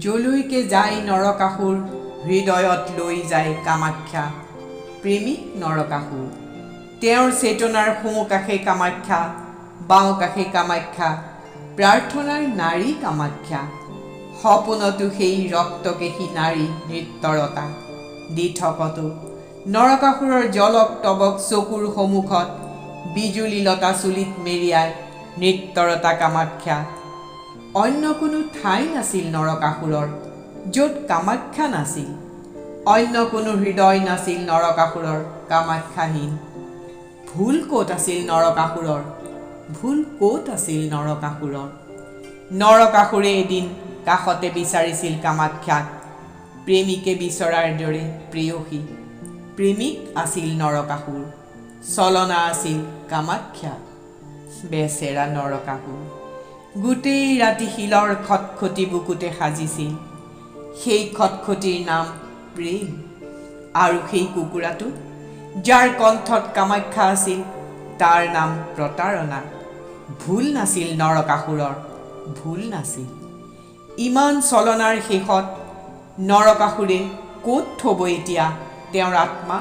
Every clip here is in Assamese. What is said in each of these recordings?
যলৈকে যায় নৰকাসুৰ, হৃদয়ত লৈ যায় কামাখ্যা। প্ৰেমিক নৰকাসুৰ। তেওঁৰ চেতনাৰ সোঁকাষে কামাখ্যা, বাওঁকাষে কামাখ্যা, প্ৰাৰ্থনাৰ নাৰী কামাখ্যা। সপোনতো সেই ৰক্তকেশী নাৰী নৃত্যৰতা। দিঠকতো নৰকাসুৰৰ জলক তবক চকুৰ সন্মুখত বিজুলী লতা চুলিত মেৰিয়াই নৃত্যৰতা কামাখ্যা। অন্য কোনো ঠাই নাছিল নৰকাসুৰৰ, য'ত কামাখ্যা নাছিল। অন্য কোনো হৃদয় নাছিল নৰকাসুৰৰ কামাখ্যাহীন। ভুল ক'ত আছিল নৰকাসুৰৰ? ভুল ক'ত আছিল নৰকাসুৰৰ? নৰকাসুৰে এদিন কাষতে বিচাৰিছিল কামাখ্যাক, প্ৰেমিকে বিচৰাৰ দৰে প্ৰেয়সী। প্ৰেমিক আছিল নৰকাসুৰ, ছলনা আছিল কামাখ্যা। বেচেৰা নৰকাসুৰ গোটেই ৰাতি শিলৰ খটখটি বুকুতে সাজিছিল। সেই খটখটিৰ নাম প্ৰেম। আৰু সেই কুকুৰাটো, যাৰ কণ্ঠত কামাখ্যা আছিল, তাৰ নাম প্ৰতাৰণা। ভুল নাছিল নৰকাসুৰৰ, ভুল নাছিল। ইমান ছলনাৰ শেষত নৰকাসুৰে ক'ত থ'ব এতিয়া তেওঁৰ আত্মা?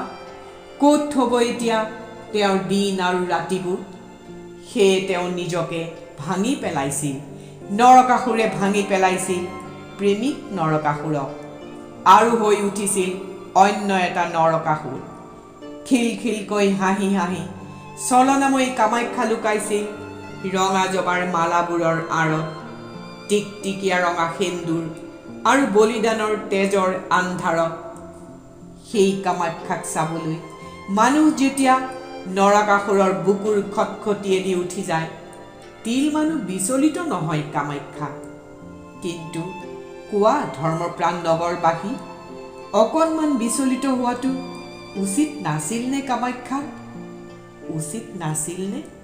ক'ত থ'ব এতিয়া তেওঁৰ দিন আৰু ৰাতিবোৰ? সেয়ে তেওঁ নিজকে ভাঙি পেলাইছিল। নৰকাসুৰে ভাঙি পেলাইছিল প্ৰেমিক নৰকাসুৰক আৰু হৈ উঠিছিল অন্য এটা নৰকাসুৰ। খিলখিলকৈ হাঁহি হাঁহি ছলনাময়ী কামাখ্যা লুকাইছিল ৰঙা জবাৰ মালাবোৰৰ আঁৰত, টিকটিকীয়া ৰঙা সেন্দুৰ আৰু বলিদানৰ তেজৰ আন্ধাৰত। সেই কামাখ্যাক চাবলৈ মানুহ যেতিয়া নৰকাসুৰৰ বুকুৰ খটখটিয়েদি উঠি যায়, তিল মানুহ বিচলিত নহয় কামাখ্যা। কিন্তু কোৱা ধৰ্মপ্ৰাণ নগৰবাসী, অকণমান বিচলিত হোৱাটো উচিত নাছিল নে কামাখ্যা? উচিত নাছিল নে?